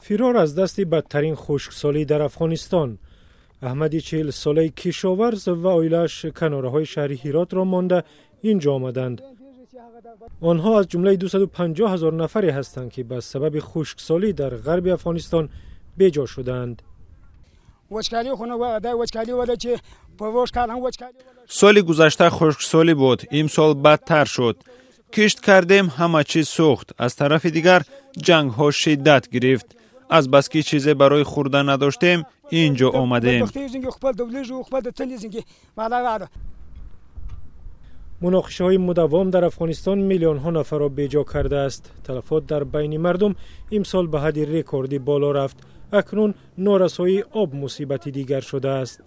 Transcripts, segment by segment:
Фирор аз дасти бадтарин хушксолӣ дар Афғонистон. Аҳмади 40-солаи кишоварз ва оилааш канораҳои шаҳри Ҳиротро монда инҷо омаданд. Онҳо аз ҷумлаи 250 ҳазор нафаре ҳастанд, ки ба сабаби хушксолӣ дар ғарби Афғонистон беҷо шудаанд. Соли гузашта хушксолӣ буд, имсол бадтар шуд. Кишт кардем, ҳама чиз сӯхт. Аз тарафи дигар ҷангҳо шиддат гирифт. Азбаски чизе барои хӯрдан надоштем, ин ҷо омадем. Муноқишаҳои мудаввом дар Афғонистон миллионҳо нафарро беҷо кардааст. Талафот дар байни мардум имсол ба ҳадди рекордӣ боло рафт. Акнун норасоии об мусибати дигар шудааст.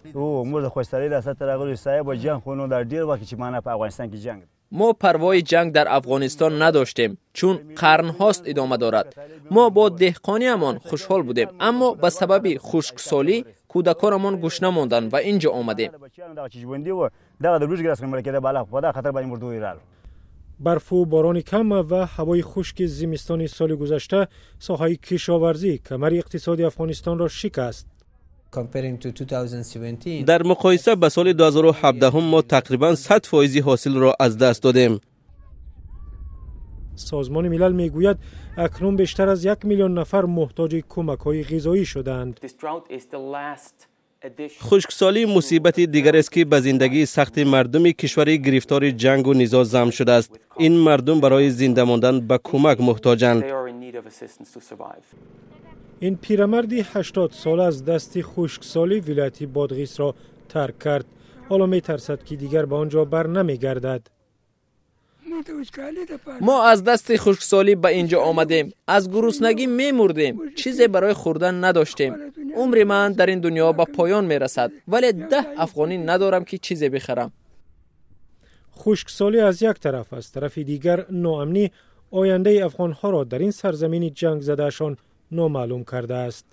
Мо парвои ҷанг дар Афғонистон надоштем, чун қарнҳост идома дорад. Мо бо деҳқониамон хушҳол будем, аммо ба сабаби хушксолӣ кӯдаконамон гушна монданд ва ин ҷо омадем. Барфу борони кам ва ҳавои хушки зимистони соли гузашта соҳаи кишоварзӣ, камари иқтисоди Афғонистонро шикаст. Дар муқоиса ба соли 2017 мо тақрибан 100% ҳосилро аз даст додем. Созмони Милал мегӯяд, акнун бештар аз 1 миллион нафар муҳтоҷи кӯмакҳои ғизоӣ шудаанд. Хушксолӣ мусибати дигарест, ки ба зиндагии сахти мардуми кишвари гирифтори ҷангу низоъ зам шудааст. Ин мардум барои зинда мондан ба кӯмак муҳтоҷанд. Ин пирамарди 80-сола аз дасти хушксолӣ вилояти Бодғисро тарк кард. Ҳоло метарсад, ки дигар ба он ҷо бар намегардад. Мо аз дасти хушксолӣ ба ин ҷо омадем. Аз гуруснагӣ мемурдем, чизе барои хӯрдан надоштем. Умри ман дар ин дунё ба поён мерасад, вале 10 афғонӣ надорам, ки чизе бихарам. Хушксолӣ аз як тараф, аз тарафи дигар ноамнӣ ояндаи афғонҳоро дар ин сарзамини ҷангзадаашон номаълум кардааст.